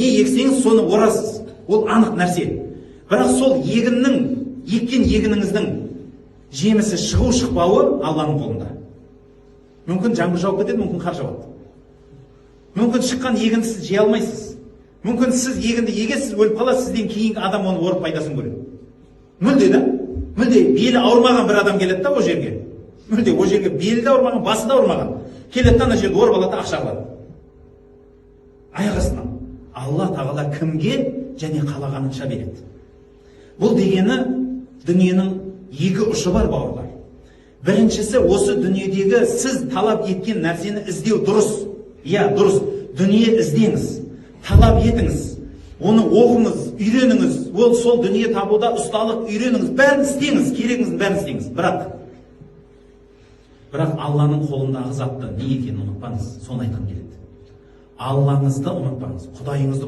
Не ексеңіз, соны орасыз, ол анық нәрсе. Бірақ сол егіннің, еккен егініңіздің жемісі шығу шықпауы Алланың қолында. Мүмкін, жаңбыр жауып кетеді, мүмкін, қар жауады, мүмкін, шыққан егінді сіз жей алмайсыз, мүмкін, сіз егінді егесіз, өліп қаласыз, сізден кейінгі адам оны орып, пайдасын көреді. Мүлде да, мүлде белі ауырмаған бір адам келеді да ол жерге, мүлде ол жерге белі де ауырмаған, басы да ауырмаған келеді да, ана жерді орып алады да, ақша қылады аяқ астынан. Алла Тағала кімге және қалағанынша береді. Бұл дегені, дүниенің екі ұшы бар, бауырлар. Біріншісі, осы дүниедегі сіз талап еткен нәрсені іздеу дұрыс, иә, дұрыс. Дүние іздеңіз, талап етіңіз, оны оқыңыз, үйреніңіз, ол сол дүние табуда ұсталық үйреніңіз, бәрін істеңіз, керегіңіздің бәрін істеңіз. Бірақ Алланың қолындағы затты не екенін ұмытпаңыз. Соны айтқым келеді. Аллаңызды ұмытпаңыз, Құдайыңызды.